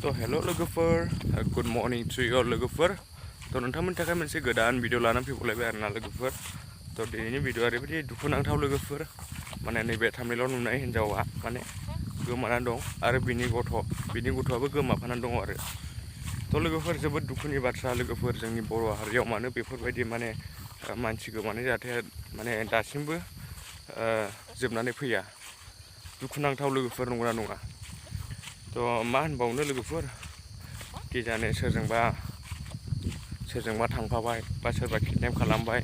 तो हेल' लोगोफोर good morning to you लोगोफोर तो नोंथांमोननि थाखाय मोनसे गोदान भिडिअ लानानै फैबावलायबाय आरोना लोगोफोर तो दिनैनि भिडिअआ ओरैबायदि दुखुनांथाव लोगोफोर माने नैबे थाम्बनेइलाव नुनाय हिन्जावा माने गोमानानै दं आरो बिनि गथ'आबो गोमाफानानै दं आरो तो लोगोफोर जोबोद दुखुनि बाथ्रा लोगोफोर जोंनि बर' हारियाव मानो बेफोरबायदि माने मानसि गोमानाय जाथाया माने दासिमबो जोबनानै फैया दुखुनांथाव लोगोफोर नंगौना नङा तो मा होनबावनो लोगोफोर कि जाने सोरजोंबा थांफाबाय बा सोरबा किडनेप खालामबाय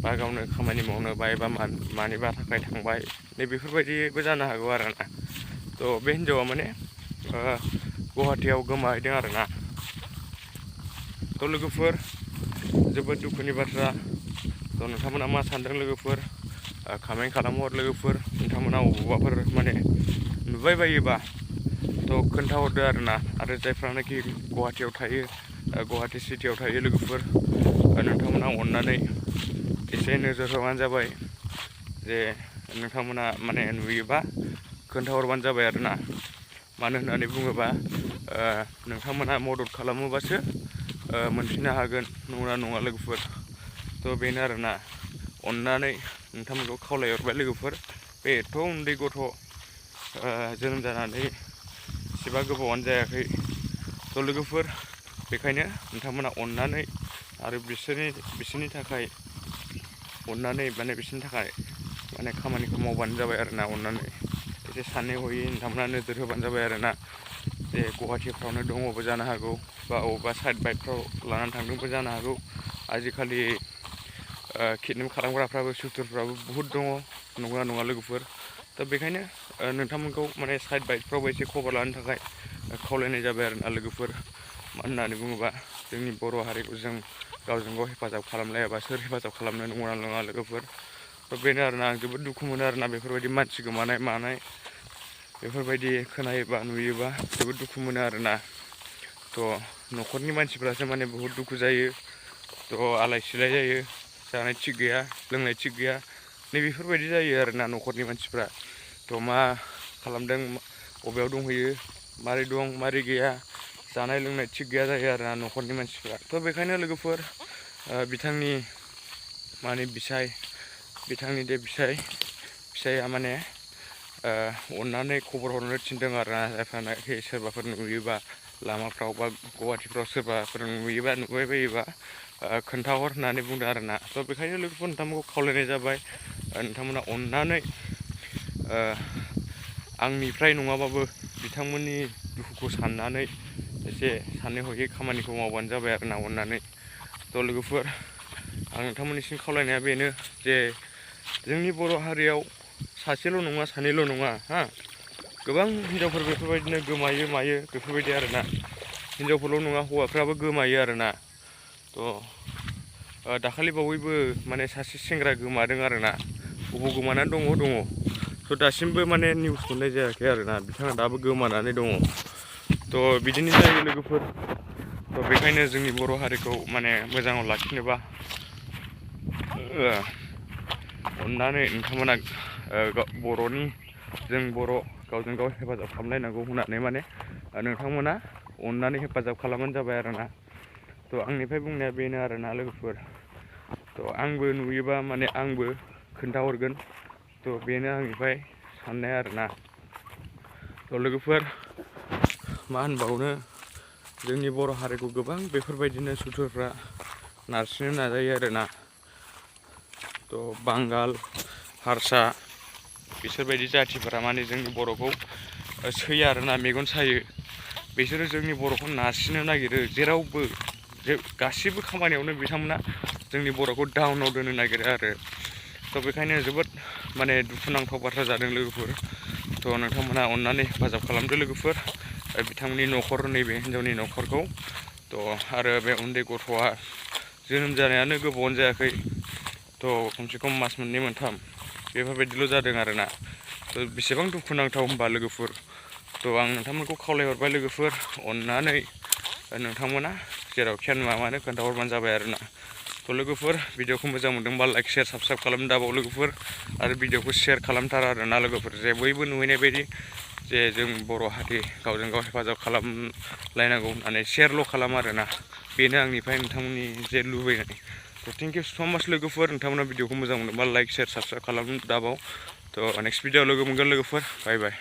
बा गावनो खामानि मावनो बाय बा मानिबा थाखाय थांबाय नै बेफोरबायदिबो जानो हागौ आरोना तो बे हिन्जावा माने गुवाहाटीयाव गोमाहैदों आरोना तो लोगोफोर जोबोद दुखुनि बाथ्रा तो नोंथांमोना मा सानदों लोगोफोर कमेन्ट खालामहर लोगोफोर नोंथांमोना अबावबाफोर माने नुबाय बायोबा तो खोन्थाहरदो आरोना आरो जायफ्रानाखि गुवाहाटीयाव थायो गुवाहाटी सिटियाव थायो लोगोफोर नोंथांमोना अननानै एसे नोजोर होबानो जाबाय जे नोंथांमोना माने नुयोबा खोन्थाहरबानो जाबाय आरोना मानो होननानै बुङोबा नोंथांमोना मदद खालामोबासो मोनफिननो हागोन नंगौना नङा लोगोफोर तो बेनो आरोना अननानै नोंथांमोनखौ खावलायहरबाय लोगोफोर बे एथ' उन्दै गथ' जोनोम जानानै एसेबा गोबावानो जायाखै तो लोगोफोर बेखायनो नोंथांमोना अननानै आरो बिसोरनि थाखाय अननानै बिसोरनि थाखाय माने खामानिखौ मावबानो जाबाय आरोना अननानै एसे सानै हयै नोंथांमोना नोजोर होबानो जाबाय आरोना जे गुवाहाटीफ्रावनो दङबो जानो हागौ बा अबेबा साइड बाइकफ्राव लानानै थांदोंबो जानो हागौ आजिखालि किडनेप खालामग्राफ्राबो सुथुरफ्राबो बुहुद दङ नंगौना नङा लोगोफोर तो बेखायनो नोंथांमोनखौ माने साइड बाइकफ्रावबो एसे खबर लानो थाखाय खावलायनाय जाबाय आरोना लोगोफोर मानो होननानै बुङोबा जोंनि बर' हारिखौ जों गावजों गाव हेफाजाब खालामलायाबा सोर हेफाजाब खालामनो नंगौना नङा लोगोफोर तो बेनो आरोना आं जोबोद दुखु मोनो आरोना बेफोरबायदि मानसि गोमानाय मानाय बेफोरबायदि खोनायोबा नुयोबा जोबोद दुखु मोनो आरोना तो न'खरनि मानसिफ्रासो माने बुहुद दुखु जायो तो आलाय सिलाय जायो जानाय थिग गैया लोंनाय थिग गैया नै बेफोरबायदि जायो आरोना न'खरनि मानसिफ्रा तो मा खालामदों बबेयाव दंहैयो मारै दं मारै गैया जानाय लोंनाय थिग गैया जायो आरोना न'खरनि मानसिफ्रा तो बेखायनो लोगोफोर बिथांनि माने बिथांनि दे फिसाया माने अननानै खबर हरनो थिनदों आरोना जायफ्रानाखि सोरबाफोर नुयोबा लामाफ्राव बा गुवाहाटीफ्राव सोरबाफोर नुबाय बायोबा खोन्थाहर होननानै बुंदों आरोना तो बेखायनो लोगोफोर नोंथांमोनखौ खावलायनाय जाबाय नोंथांमोना अननानै आंनिफ्राय नङाबाबो बिथांमोननि दुखुखौ साननानै एसे सानै हयै खामानिखौ मावबानो जाबाय आरोना अननानै तो लोगोफोर आं नोंथांमोननिसिम खावलायनाया बेनो जे जोंनि बर' हारियाव सासेल' नङा सानैल' नङा गोबां हिनजावफोर बेफोरबायदिनो गोमायो मायो बेफोरबायदि आरोना हिनजावफोरल' नङा हौवाफ्राबो गोमायो आरोना तो दाखालि बावैबो माने सासे सेंग्रा गोमादों आरोना बबाव गोमानानै दङ तो दासिमबो माने निउस मोननाय जायाखै आरोना बिथाङा दाबो गोमानानै दङ तो बिदिनो जायो लोगोफोर तो बेखायनो जोंनि बर' हारिखौ माने मोजाङाव लाखिनोबा अननानै नोंथांमोना जों बर' गावजों गाव हेफाजाब खालामलायनांगौ होननानै माने नोंथांमोना अननानै हेफाजाब खालामबानो जाबाय आरोना तो आंनिफ्राय बुंनाया बेनो आरोना लोगोफोर तो आंबो नुयोबा माने आंबो खोन्थाहरगोन तो बेनो आंनिफ्राय साननाय आरोना तो लोगोफोर मा होनबावनो जोंनि बर' हारिखौ गोबां बेफोरबायदिनो सुथुरफ्रा नारसिननो नाजायो आरोना तो बांगाल हारसा बिसोरबायदि जाथिफोरा माने जोंनि बर'खौ सैया आरोना मेगन सायो बिसोरो जोंनि बर'खौ नारसिननो नागिरो जेरावबो गासिबो खामानियावनो बिथांमोना जोंनि बर'खौ डाउनाव दोननो नागिरो आरो तो बेखायनो जोबोद माने दुखुनांथाव बाथ्रा जादों लोगोफोर तो नोंथांमोना अननानै हेफाजाब खालामदो लोगोफोर बिथांमोननि न'खर नैबे हिन्जावनि न'खरखौ तो आरो बे उन्दै गथ'आ जोनोम जानायानो गोबावानो जायाखै तो खमसे खम मास मोननै मोनथाम बेफोरबायदिल' जादों आरोना तो बेसेबां दुखुनांथाव होनबा लोगोफोर तो आं नोंथांमोनखौ खावलायहरबाय लोगोफोर अननानै नोंथांमोना जेरावखिया नुवा मानो खोन्थाहरबानो जाबाय आरोना तो लोगोफोर भिडिअखौ मोजां मोनदोंबा लाइक शेयार साबस्क्राइब खालामनो दाबाव लोगोफोर आरो भिडिअखौ शेयार खालामथार आरोना लोगोफोर जे बयबो नुहैनाय बायदि जे जों बर' हारि गावजों गाव हेफाजाब खालामलायनांगौ होननानै शेयारल' खालाम आरोना बेनो आंनिफ्राय नोंथांमोननि जे लुबैनाय थ' थेंक इउ स' माच लोगोफोर नोंथांमोना भिडिअखौ मोजां मोनोबा लाइक शेयार साबस्क्राइब खालाम दाबाव थ' नेक्स्ट भिडिअआव लोगो मोनगोन लोगोफोर बाय बाय